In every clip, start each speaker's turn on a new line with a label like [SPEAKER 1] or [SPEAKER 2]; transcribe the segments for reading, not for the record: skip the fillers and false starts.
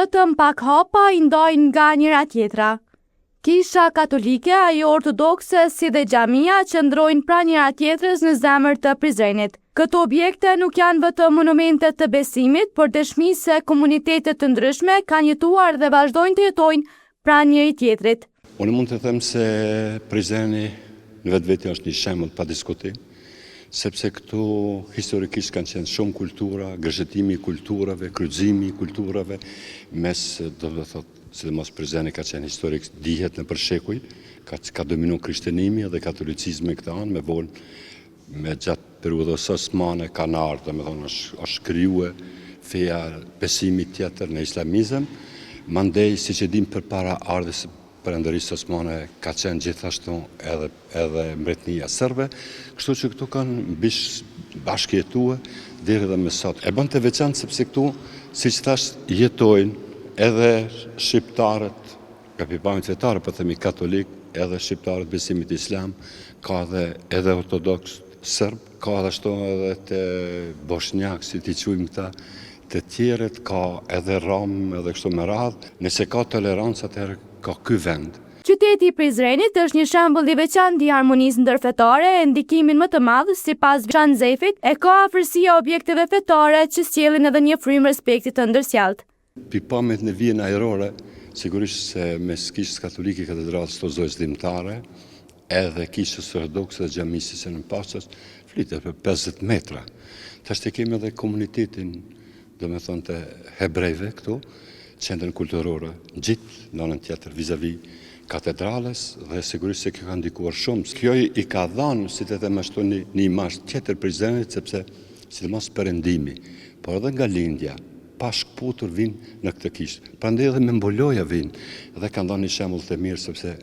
[SPEAKER 1] vetëm pak hapa i ndajnë nga njëra-tjetra. Kisha katolike, ajo ortodokse si dhe xhamia qëndrojnë pranë njëra-tjetrës në zemër të Prizrenit. Këto objekte nuk janë vetëm monumente të besimit, por dëshmi se komunitete të ndryshme kanë jetuar dhe vazhdojnë të jetojnë pranë njëri-tjetrit.
[SPEAKER 2] Unë mund të them se Prizreni në vetvete është një shembull pa diskutim, sepse këtu historikisht kanë qenë shumë kultura, gërshetimi i kulturave, kryqëzimi i kulturave, mes, do të thotë, sidomos Prizreni ka qenë historik, dihet nëpër shekuj, ka, ka dominu krishtenimi dhe katolicizmi këtë anë, me vonë, me gjatë periudhës osmane kanë ardhë, domethonë, është, është krijue feja besimi tjetër në islamizëm, mandej, siç e dim përpara ardhjes Perandorisë Osmane ka qenë gjithashtu edhe edhe mbretënia serbe, kështu që këtu kanë bish bashkëjetue deri dhe me sot. E bën të veçantë sepse këtu, siç thash, jetojnë edhe shqiptarët Nga pikëpamja fetare, po themi katolik, edhe shqiptarët besimit islam, ka edhe edhe ortodoks serb, ka edhe ashtu edhe të boshnjak, si t'i quajmë këta, të tjerët, ka edhe rom, edhe kështu me radhë. Nëse ka tolerancë, atëherë ka ky vend.
[SPEAKER 1] Qyteti i Prizrenit është një shembull i veçantë i harmonisë ndërfetare e ndikimin më të madh, sipas Vishan Zefit, e ka afërsia e objekteve fetare që sjellin edhe një frymë respekti të ndërsjelltë.
[SPEAKER 2] Pikëpamjet në vijën ajrore, sigurisht se mes Kishës Katolike Katedralës së Zojës Dhimbëtare, edhe Kishës Ortodokse dhe Xhamisë së Selim Pashës, flitet për 50 metra. Tash e kemi edhe komunitetin, domethonë të hebrejve këtu, qendrën kulturore, ngjit në anën tjetër vizavi katedrales dhe sigurisht se kjo ka ndikuar shumë. Kjo i ka dhanë, si të them ashtu, një, një imazh tjetër Prizrenit, sepse sidomos perëndimi, por edhe nga lindja, pa shkëputur vijnë në këtë kishë. Prandaj edhe me mbuloja vijnë dhe kanë dhënë një shembull të mirë sepse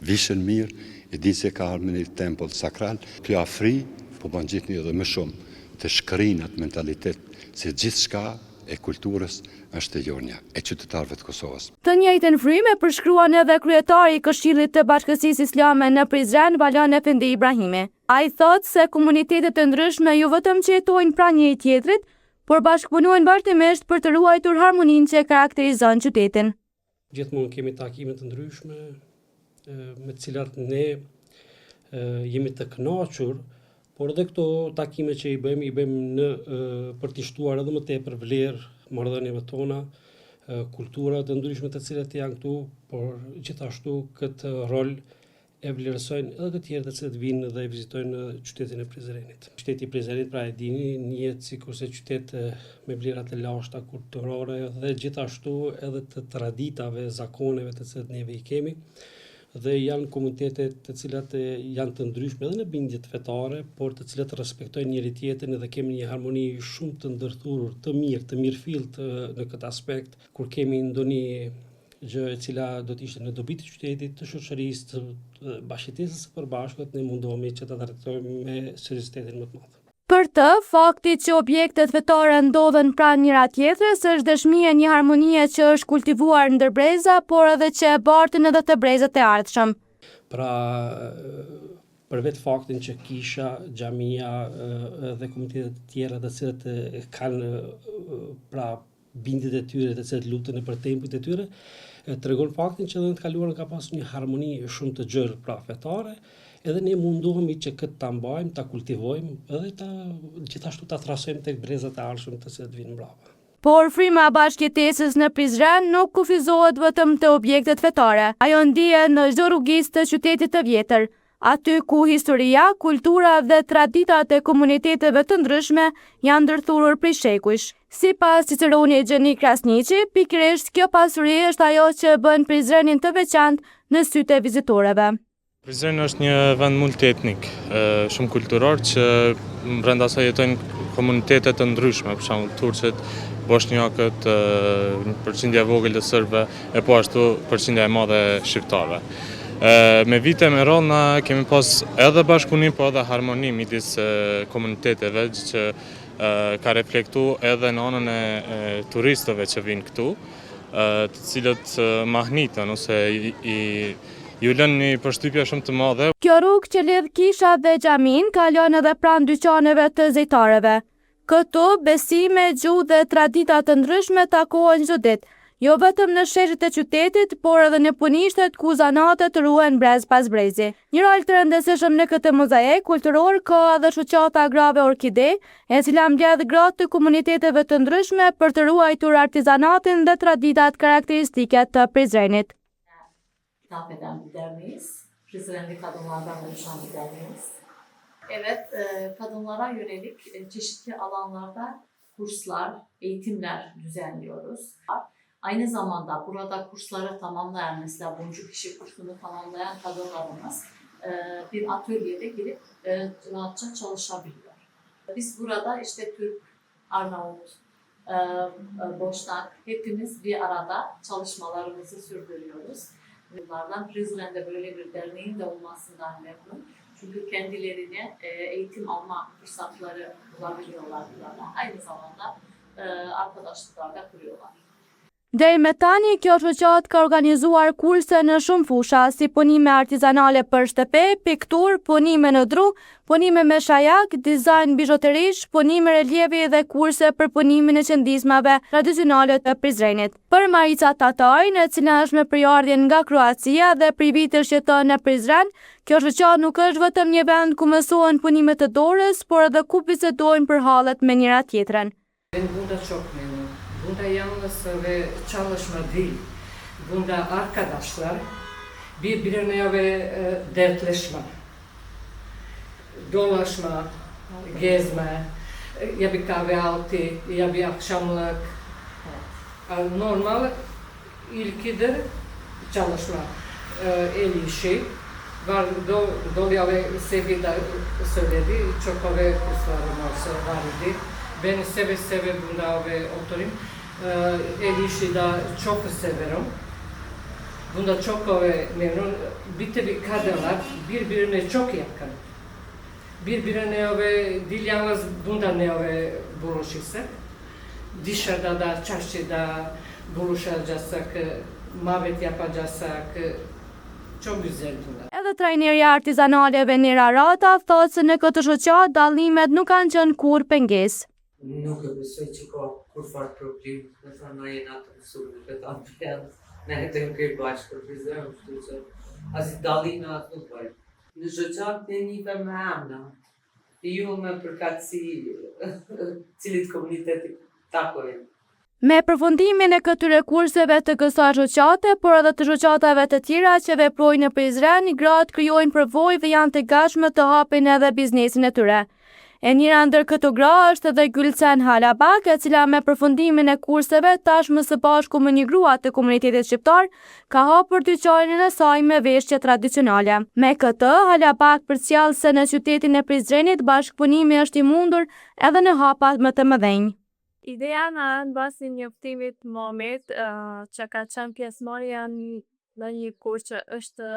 [SPEAKER 2] vishen mirë, e dinë se ka ardhur në një tempull sakral. Kjo afri po bën gjithnjë edhe më shumë të shkrijnë atë mentalitet se gjithçka e kulturës është e jonja, e qytetarëve të Kosovës.
[SPEAKER 1] Të njëjtën frymë e përshkruan edhe kryetari i Këshillit të Bashkësisë Islame në Prizren, Valon Efendi Ibrahimi. Ai thotë se komunitetet e ndryshme jo vetëm që jetojnë pranë njëri-tjetrit, por bashkëpunojnë vazhdimisht për të ruajtur harmoninë që e karakterizon qytetin.
[SPEAKER 3] Gjithmonë kemi takime të ndryshme me të cilat ne jemi të kënaqur, por edhe këto takime që i bëjmë, i bëjmë në për t'i shtuar edhe më tepër vlerë marrëdhënieve tona, kulturat e ndryshme të cilat janë këtu, por gjithashtu këtë rol e vlerësojnë edhe të tjerë të cilët vijnë dhe vizitojnë qytetin e Prizrenit. Qyteti i Prizrenit, pra e dini, njihet sikurse qytet me vlera të lashta kulturore dhe gjithashtu edhe të traditave, zakoneve të cilat neve i kemi dhe janë komunitete të cilat janë të ndryshme edhe në bindjet fetare, por të cilat respektojnë njëri tjetrin dhe kemi një harmoni shumë të ndërthurur, të mirë, të mirëfilltë në këtë aspekt, kur kemi ndonjë gjë e cila do të ishte në dobi të qytetit, të shoqërisë, të bashkëjetesës së përbashkët, ne mundohemi që ta trajtojmë me seriozitetin më të madh.
[SPEAKER 1] Për të, fakti që objektet fetare ndodhen pranë njëra-tjetrës është dëshmi e një harmonie që është kultivuar ndër breza, por edhe që e bartin edhe te brezat e ardhshëm.
[SPEAKER 3] Pra, për vetë faktin që kisha, xhamia dhe komunitetet të tjera të cilat kanë pra bindjet e tyre të cilat luten nëpër tempujt e tyre, tregon faktin që edhe në të kaluarën ka pasur një harmoni shumë të gjerë pra fetare, edhe ne mundohemi që këtë ta mbajmë, ta kultivojmë edhe ta gjithashtu ta trasojmë tek brezat e ardhshëm të cilët vijnë mbrapa.
[SPEAKER 1] Por fryma e bashkëjetesës në Prizren nuk kufizohet vetëm te objektet fetare. Ajo ndihet në çdo rrugicë të qytetit të vjetër, Aty ku historia, kultura dhe traditat e komuniteteve të ndryshme janë ndërthurur prej shekujsh. Sipas ciceronit Xheni Krasniqi, pikërisht kjo pasuri është ajo që e bën Prizrenin të veçantë në sytë e vizitorëve.
[SPEAKER 4] Prizreni është një vend multietnik, shumë kulturor që brenda saj jetojnë komunitete të ndryshme, për shembull turqit, boshnjakët, një përqindje e vogël e serbëve, e po ashtu përqindja e madhe e shqiptarëve. Me vite me radhë na kemi pas edhe bashkëpunim, po edhe harmoni midis komuniteteve që ka reflektu edhe në anën e turistëve që vijnë këtu, të cilët mahniten ose i ju lënë një përshtypje shumë të madhe.
[SPEAKER 1] Kjo rrugë që lidh kishat dhe xhaminë kalon edhe pranë dyqaneve të zejtarëve. Këtu, besime, gjuhë dhe tradita të ndryshme takohen çdo ditë. Jo vetëm në sheshet e qytetit, por edhe në punishtet ku zanatet ruhen brez pas brezi. Një rol të rëndësishëm në këtë mozaik kulturor ka edhe shoqata Grave Orkide, e cila mbledh gratë të komuniteteve të ndryshme për të ruajtur artizanatin dhe traditat karakteristike të Prizrenit.
[SPEAKER 5] Hitap eden bir derneğiz. Prizrenli kadınlardan oluşan bir derneğiz. Evet, e, kadınlara yönelik e, çeşitli alanlarda kurslar, eğitimler düzenliyoruz. Aynı zamanda burada kursları tamamlayan, mesela boncuk işi kursunu tamamlayan kadınlarımız e, bir atölyede girip rahatça çalışabiliyor. Biz burada işte Türk, Arnavut, Boşnak hepimiz bir arada çalışmalarımızı sürdürüyoruz. Bunlardan Prizren'de böyle bir derneğin de olmasından memnun. Çünkü kendilerine e, eğitim alma fırsatları bulabiliyorlar burada. Aynı zamanda e, arkadaşlıklar da kuruyorlar.
[SPEAKER 1] Deri më tani, kjo shoqatë ka organizuar kurse në shumë fusha, si punime artizanale për shtëpi, pikturë, punime në dru, punime me shajak, dizajn bizhuterish, punime relievi dhe kurse për punimin e qendizmave tradicionale të Prizrenit. Për Marica Tatajn, e cila është me prejardhje nga Kroacia dhe prej vitesh jeton në Prizren, kjo shoqatë nuk është vetëm një vend ku mësohen punime të dorës, por edhe ku bisedojnë për hallet me njëra tjetrën.
[SPEAKER 6] Ben bunda çok memnun. Bunda yalnız ve çalışma değil. Bunda arkadaşlar birbirine ve e, dertleşme, dolaşma, gezme, e, ya bir kahvaltı ya bir akşamlık. Normal ilkidir çalışma, e, el işi. Var do, Dolya ve Sevgi de söyledi. Çok ve kurslarımız var idi. Ben seve seve bunda ve oturayım. Ee, el işi de çok severim. Bunda çok ve memnun. Bir tabi kadınlar birbirine çok yakın. Birbirine ve dil yalnız bunda ne ve buluşursak. Dışarıda da çarşıda buluşacaksak, muhabbet yapacaksak çok güzel bunlar.
[SPEAKER 1] Edhe trajnerja artizanale Venera Rata thotë se në këtë shoqatë dallimet nuk kanë qenë kurrë pengesë.
[SPEAKER 7] Nuk e besoj që ka kurrfarë problem, me thonë na jena të mësuar në këtë ambient, ne jetojmë krejt bashkë për Prizren, kështu që asnjë dallime atë nuk bëjmë. Në shoqatë ne njifem me emna, jo me përkatësi cilit komunitet i takojmë.
[SPEAKER 1] Me përfundimin e këtyre kurseve të kësaj shoqate, por edhe të shoqatave të tjera që veprojnë në Prizren, gratë krijojnë përvojë dhe janë të gatshme të hapin edhe biznesin e tyre. E njëra ndër këto gra është edhe Gülsen Halabak, e cila me përfundimin e kurseve tashmë së bashku me një grua të komunitetit shqiptar, ka hapur dyqanin e saj me veshje tradicionale. Me këtë, Halabak përcjell se në qytetin e Prizrenit bashkëpunimi është i mundur edhe në hapat më të mëdhenj.
[SPEAKER 8] Ideja na erdh mbas një njoftimit të mamit uh, që ka qenë pjesëmarrja në një kurs që është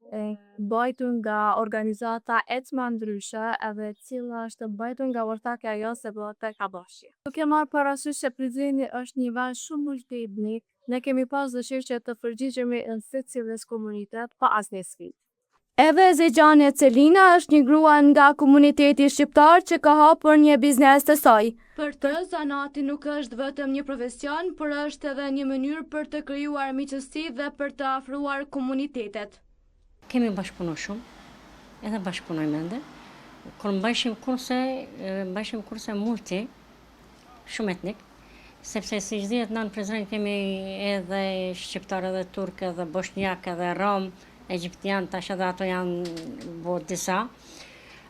[SPEAKER 8] e mbajtur nga organizata Ecma Ndryshe edhe e cila është mbajtur nga ortakja jonë Sebate Kabashi. Duke marrë parasysh se Prizreni është një vend shumë multietnik, ne kemi pas dëshirë që të përgjigjemi në secilës komunitet pa asnjë sfidë.
[SPEAKER 1] Edhe Zegjane Celina është një grua nga komuniteti shqiptar që ka hapur një biznes të saj. Për të, zanati nuk është vetëm një profesion, por është edhe një mënyrë për të krijuar miqësi dhe për të afruar komunitetet.
[SPEAKER 9] Kemi bashkëpunu shumë, edhe bashkëpunojmë ende. Kur mbajshim kurse, mbajshim kurse multi, shumë etnik, sepse siç dihet na në Prizren kemi edhe shqiptar edhe turk edhe boshnjak edhe rom, egjiptian, tash edhe ato janë bo disa.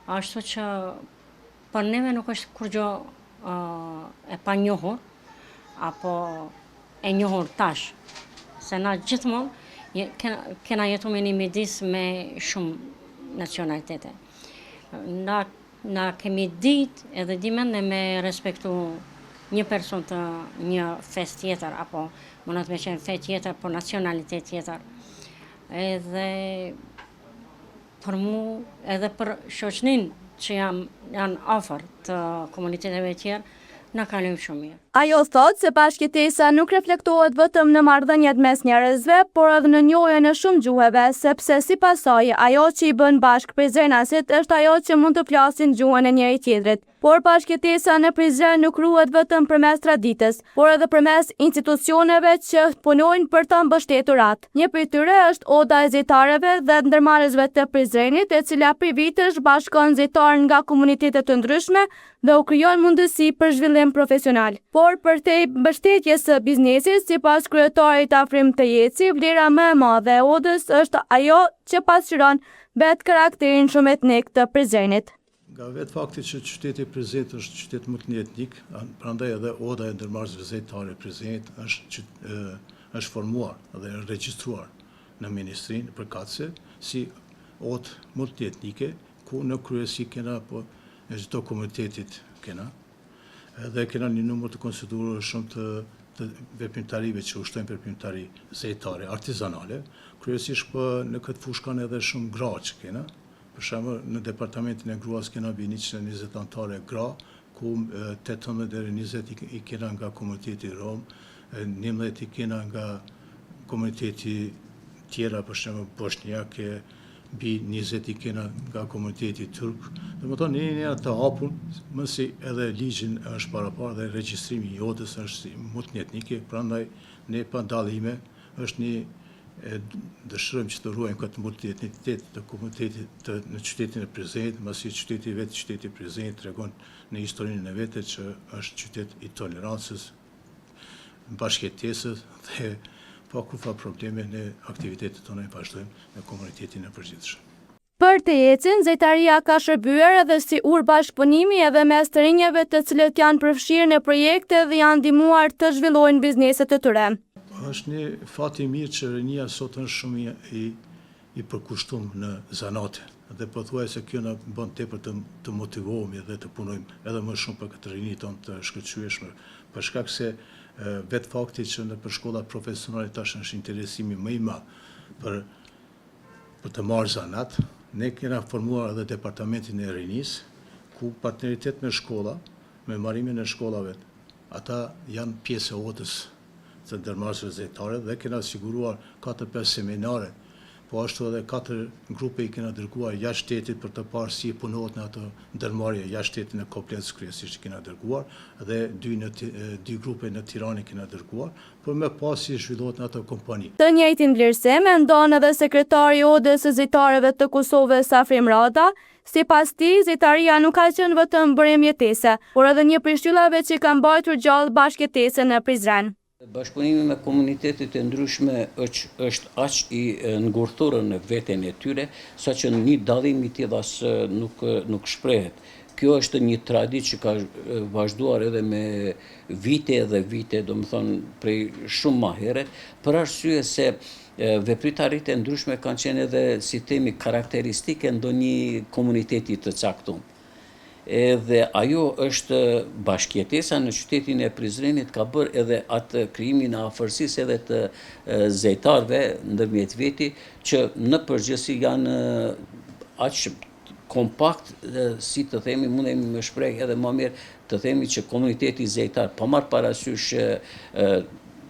[SPEAKER 9] Ashtu që për neve nuk është kurgjo e panjohur, apo e njohur tash, se na gjithmonë kena jetu me një mjedis me shumë nacionalitete. Na, na kemi dit edhe dimë ende me respektu një person të një fesë tjetër, apo mundet me qenë fe tjetër, por nacionalitet tjetër. Edhe për mu, edhe për shoqnin që jam, janë afër të komuniteteve tjerë, na kalojmë shumë mirë.
[SPEAKER 1] Ajo thotë se bashkëjetesa nuk reflektohet vetëm në marrëdhëniet mes njerëzve, por edhe në njohjen e shumë gjuhëve, sepse sipas saj, ajo që i bën bashkë prizrenasit është ajo që mund të flasin gjuhën e njëri-tjetrit. Por bashkëjetesa në Prizren nuk ruhet vetëm përmes traditës, por edhe përmes institucioneve që punojnë për ta mbështetur atë. Një prej tyre është Oda e Zejtarëve dhe Ndërmarrësve të Prizrenit, e cila prej vitesh bashkon zejtarë nga komunitete të ndryshme dhe u krijon mundësi për zhvillim profesional. Por përtej mbështetjes së biznesit, sipas kryetarit Afrim Tejeci, vlera më e madhe e odës është ajo që pasqyron vetë karakterin shumetnik të Prizrenit.
[SPEAKER 10] Nga vetë fakti që qyteti i Prizrenit është qytet multietnik, prandaj edhe Oda e Ndërmarrësve Zejtare e Prizrenit është është formuar dhe është regjistruar në ministrinë përkatëse si odë multietnike, ku në kryesi kena po e çdo komunitetit kena edhe kena një numër të konsiderueshëm të të veprimtarive që ushtrojnë veprimtari zejtare, artizanale, kryesisht po në këtë fushë kanë edhe shumë gra që kena, për shembull në departamentin e gruas kena mbi 120 anëtare gra, ku 18 deri 20 i kena nga komuniteti rom, 11 i kena nga komuniteti tjera, për shembull boshnjake, mbi 20 i kena nga komuniteti turk. Domethënë, ne jena të hapun, masi edhe ligjin është paraparë dhe regjistrimi i odës është si multietnike, prandaj ne pa dallime është një e dëshirojmë që të ruajmë këtë multietnicitet të komunitetit të në qytetin e Prizrenit, masi qyteti vetë qyteti i Prizrenit tregon në historinë e vete që është qytet i tolerancës, bashkëjetesës dhe pa kurrfarë probleme ne aktivitetet tona i vazhdojmë në komunitetin e përgjithshëm.
[SPEAKER 1] Për Tejecin, zejtaria ka shërbyer edhe si urë bashkëpunimi edhe mes të rinjve të cilët janë përfshirë në projekte dhe janë ndihmuar të zhvillojnë bizneset e tyre.
[SPEAKER 10] Është një fat i mirë që rinia sot është shumë i i përkushtum në zanate dhe pothuajse kjo na bën tepër të të motivohemi dhe të punojmë edhe më shumë për këtë rini tonë të shkëlqyeshme, për shkak se vetë fakti që nëpër shkolla profesionale tash është interesimi më i madh për për të marrë zanat, ne kena formuar edhe departamentin e rinisë, ku partneritet me shkolla, me mbarimin e shkollave, ata janë pjesë e odës të ndërmarrësve zejtare dhe kena siguruar 4-5 seminare, po ashtu edhe 4 grupe i kena dërguar jashtë shtetit për të parë si punohet në ato ndërmarrje jashtë shtetit në Koblenz kryesisht i kena dërguar dhe dy në dy grupe në Tiranë i kena dërguar për me pa si zhvillohet në ato kompani.
[SPEAKER 1] Të njëjtin vlerësim e ndan edhe sekretari i Odës së Zejtarëve të Kosovës Afrim Rada, Sipas tij, zejtaria nuk ka qenë vetëm burim jetese, por edhe një prej shtyllave që ka mbajtur gjallë bashkëjetesën në Prizren.
[SPEAKER 11] Bashkëpunimi me komunitetet e ndryshme është është aq i ngurthurur në veten e tyre, saqë një dallim i tillë as nuk nuk shprehet. Kjo është një traditë që ka vazhduar edhe me vite dhe vite, domethënë prej shumë ma herët, për arsye se Veprimtaritë e ndryshme kanë qenë edhe, si themi, karakteristike ndonjë komuniteti të caktum. Edhe ajo është bashkëjetesa në qytetin e Prizrenit ka bërë edhe atë krijimin e afërsisë edhe të zejtarëve ndërmjet veti që në përgjithësi janë aq kompakt, si të themi, mundemi me shpreh edhe më mirë të themi që komuniteti zejtar, pa marrë parasysh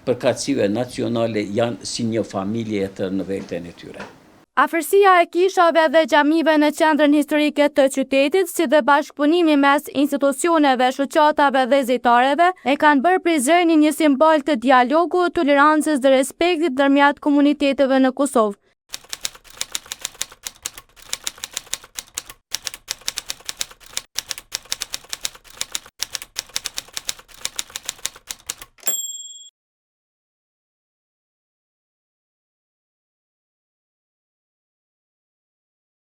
[SPEAKER 11] përkatësive nacionale, janë si një familje e tërë në veten e tyre.
[SPEAKER 1] Afërsia e kishave dhe xhamive në qendrën historike të qytetit, si dhe bashkëpunimi mes institucioneve, shoqatave dhe zejtarëve, e kanë bërë Prizrenin një simbol të dialogut, tolerancës dhe respektit ndërmjet komuniteteve në Kosovë.